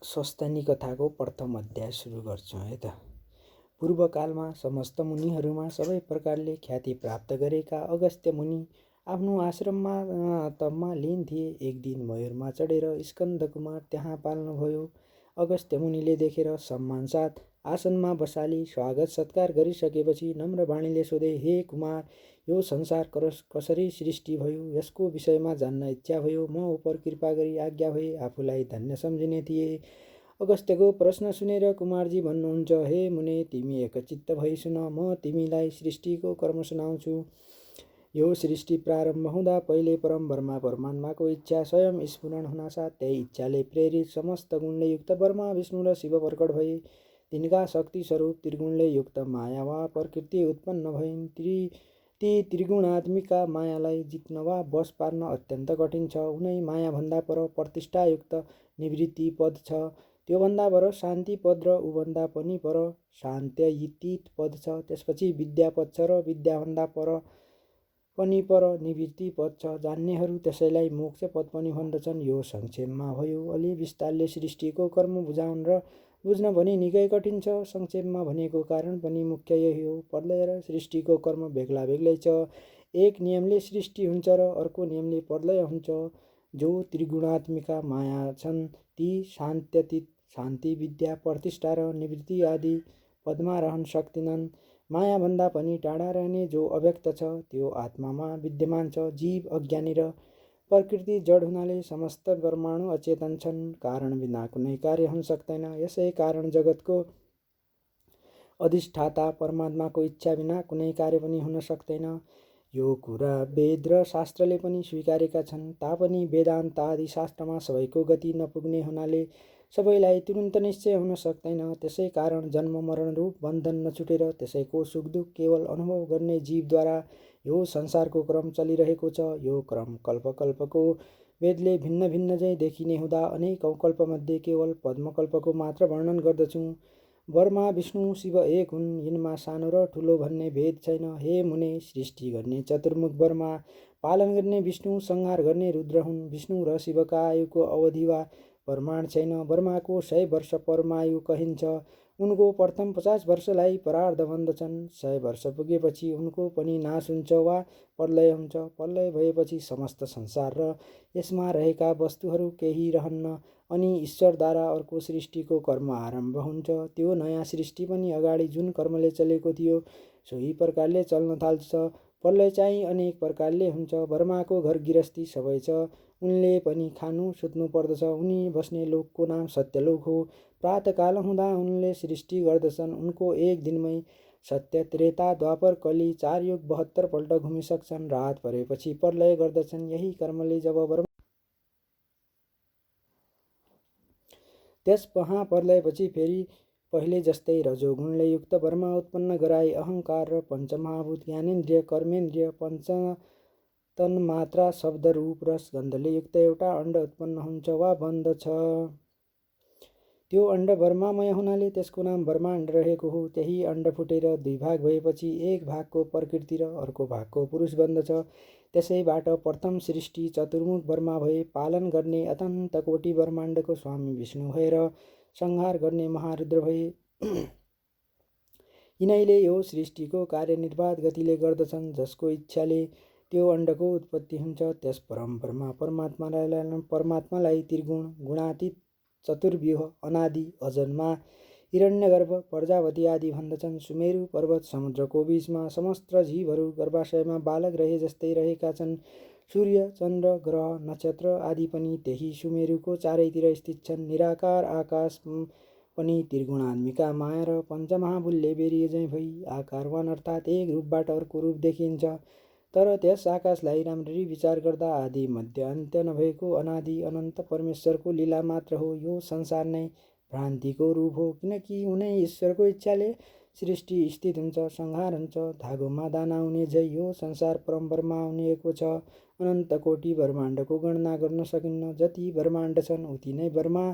स्वस्तानी कथाको प्रथम अध्याय सुरु गर्छौँ है त। पूर्वकालमा समस्त मुनिहरूमा सबै प्रकारले ख्याति प्राप्त गरेका अगस्त्य मुनि आफ्नो आश्रममा तपमा लीन थिए। एक दिन मयूरमा चढेर स्कन्द कुमार त्यहाँ पाल्नुभयो। अगस्त्य मुनिले देखेर सम्मानसाथ आसनमा बसाली स्वागत सत्कार गरिसकेपछि नम्र वाणीले सोधे, हे कुमार, यो संसार कसरी सृष्टि भयो, यसको विषयमा जान्न इच्छा भयो। म उपर कृपा गरी आज्ञा भए आफूलाई धन्य सम्झिने थिए। अगस्त्यको प्रश्न सुनेर कुमारजी भन्नुहुन्छ, हे मुने, तिमी एकचित्त भई सुन, म तिमीलाई सृष्टिको कर्म सुनाउँछु। यो सृष्टि प्रारम्भ हुँदा पहिले परम ब्रह्मा परमात्माको इच्छा स्वयं स्फुरण हुनासाथ त्यही इच्छाले प्रेरित समस्त गुणले युक्त ब्रह्मा विष्णु र शिव प्रकट भए। तिनका शक्ति स्वरूप त्रिगुणले युक्त माया वा प्रकृति उत्पन्न भइन्। ती त्रिगुणात्मिका मायालाई जित्न वा वश पार्न अत्यन्त कठिन छ। उनै मायाभन्दा पर प्रतिष्ठायुक्त निवृत्ति पद छ, त्योभन्दा पर शान्ति पद र उभन्दा पनि पर शान्त्यतीत पद छ। त्यसपछि विद्या पद छ र विद्याभन्दा पनि पर निवृत्ति पद छ। जान्नेहरू त्यसैलाई मोक्ष पद पनि भन्दछन्। यो संक्षेपमा भयो। अलि विस्तारले सृष्टिको कर्म बुझ्न भने निकै कठिन छ। संक्षेपमा भनेको कारण पनि मुख्य यही हो। प्रलय र सृष्टिको कर्म बेग्ला बेग्लै छ। एक नियमले सृष्टि हुन्छ र अर्को नियमले प्रलय हुन्छ। जो त्रिगुणात्मिका माया छन् ती शान्त्यतीत, शान्ति, विद्या, प्रतिष्ठा र निवृत्ति आदि पदमा रहन सक्दिनन्। मायाभन्दा पनि टाढा रहने जो अव्यक्त छ त्यो आत्मामा विद्यमान छ। जीव अज्ञानी र प्रकृति जड हुनाले समस्त परमाणु अचेतन छन्। कारण बिना कुनै कार्य हुन सक्दैन। यसै कारण जगतको अधिष्ठाता परमात्माको इच्छा बिना कुनै कार्य पनि हुन सक्दैन। यो कुरा वेद र शास्त्रले पनि स्वीकारेका छन्। तापनि वेदान्त आदि शास्त्रमा सबैको गति नपुग्ने हुनाले सबैलाई तुरुन्त निश्चय हुन सक्दैन। त्यसै कारण जन्म मरण रूप बन्धन नछुटेर त्यसैको सुख दुःख केवल अनुभव गर्ने जीवद्वारा यो संसारको क्रम चलिरहेको छ। यो क्रम कल्पकल्पको वेदले भिन्न भिन्न झैँ देखिने हुँदा अनेकौं कल्पमध्ये केवल पद्मकल्पको मात्र वर्णन गर्दछु। ब्रह्मा विष्णु शिव एक हुन्, यिनमा सानो र ठुलो भन्ने भेद छैन। हे मुने, सृष्टि गर्ने चतुर्मुख ब्रह्मा, पालन गर्ने विष्णु, संहार गर्ने रुद्र हुन्। विष्णु र शिवका आयुको अवधि वा प्रमाण छैन। ब्रह्माको 100 वर्ष परमायु कहिन्छ। उनको प्रथम 50 वर्षलाई परार्ध भन्दछन्। 100 वर्ष पुगेपछि उनको पनि नाश हुन्छ वा प्रलय हुन्छ। प्रलय भएपछि समस्त संसार र यसमा रहेका वस्तुहरू केही रहन्न अनि ईश्वरद्वारा अर्को सृष्टिको कर्म आरम्भ हुन्छ। त्यो नयाँ सृष्टि पनि अगाडि जुन कर्मले चलेको थियो सोही प्रकारले चल्न थाल्छ। प्रलय चाहिँ अनेक प्रकारले हुन्छ। ब्रह्माको घर गृहस्थी सबै छ। उनले पनि खानु सुत्नु पर्दछ। उनी बस्ने लोकको नाम सत्यलोक हो। प्रातःकाल हुँदा उनले सृष्टि गर्दछन्। उनको एक दिनमै सत्य, त्रेता, द्वापर, कली 4 युग 72 पल्ट घुमिसक्छन्। रात परेपछि प्रलय गर्दछन्। यही कर्मले जब ब्रह्मा त्यस महाप्रलयपछि फेरि पहिले जस्तै रजोगुणले युक्त ब्रह्मा उत्पन्न गराई अहङ्कार र पञ्चमहाभूत ज्ञानेन्द्रिय कर्मेन्द्रिय तन्मात्रा शब्द रूप रस गन्धले युक्त एउटा अण्ड उत्पन्न हुन्छ वा बन्दछ। त्यो अण्ड ब्रह्मामय हुनाले त्यसको नाम ब्रह्माण्ड रहेको हो। त्यही अण्ड फुटेर 2 भाग भएपछि एक भागको प्रकृति र अर्को भागको पुरुष बन्दछ। त्यसैबाट प्रथम सृष्टि चतुर्मुख ब्रह्मा भए। पालन गर्ने अनन्त कोटि ब्रह्माण्डको स्वामी विष्णु भएर संहार गर्ने महारुद्र भए। यिनैले यो सृष्टिको कार्य निर्बाध गतिले गर्दछन्। जसको इच्छाले त्यो अण्डको उत्पत्ति हुन्छ। त्यस परम ब्रह्मा परमात्मालाई त्रिगुण, गुणातीत, चतुर्व्यूह, अनादि, अजन्मा, हिरण्यगर्भ, प्रजापति आदि भन्दछन्। सुमेरु पर्वत समुद्रको बीचमा समस्त जीवहरू गर्भाशयमा बालक रहे जस्तै रहेका छन्। सूर्य, चन्द्र, ग्रह, नक्षत्र आदि पनि त्यही सुमेरुको चारैतिर स्थित छन्। निराकार आकाश पनि त्रिगुणात्मिका माया र पञ्चमहाभूतले बेरिए झैँ भई आकारवान अर्थात् एक रूपबाट अर्को रूप देखिन्छ। तर त्यस आकाशलाई राम्ररी विचार गर्दा आदि मध्य अन्त्य नभएको अनादि अनन्त परमेश्वरको लीला मात्र हो। यो संसार नै भ्रान्तिको रूप हो, किनकि उनै ईश्वरको इच्छाले सृष्टि स्थित हुन्छ, संहार हुन्छ। धागोमा दाना हुने झै यो संसार परम ब्रह्मा हुनेको छ। अनन्त कोटि ब्रह्माण्डको गणना गर्न सकिन्न। जति ब्रह्माण्ड छन् उति नै ब्रह्मा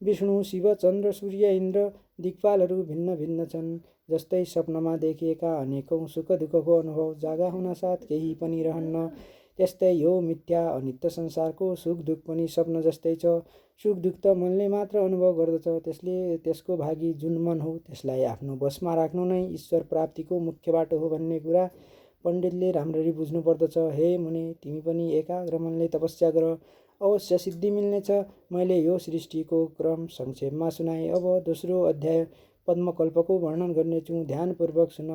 विष्णु शिव चन्द्र सूर्य इन्द्र दिक्पालहरू भिन्न भिन्न छन्। जस्तै सपनामा देखिएका अनेकौं सुख दुःखको अनुभव जागा हुनासाथ केही पनि रहन्न, यस्तै यो मिथ्या अनित्य संसारको सुख दुःख पनि स्वप्न जस्तै छ। सुख दुःख त मनले मात्र अनुभव गर्दछ। त्यसको भागी जुन मन हो त्यसलाई आफ्नो वशमा राख्नु नै ईश्वर प्राप्तिको मुख्य बाटो हो भन्ने कुरा पण्डितले राम्ररी बुझ्नु पर्दछ। हे मुने, तिमी पनि एकाग्र मनले तपस्या गर, अवश्य सिद्धि मिल्नेछ। मैले यो सृष्टिको क्रम संक्षेपमा सुनाएँ। अब दोस्रो अध्याय पद्मकल्पको वर्णन गर्नेछु, ध्यानपूर्वक सुन।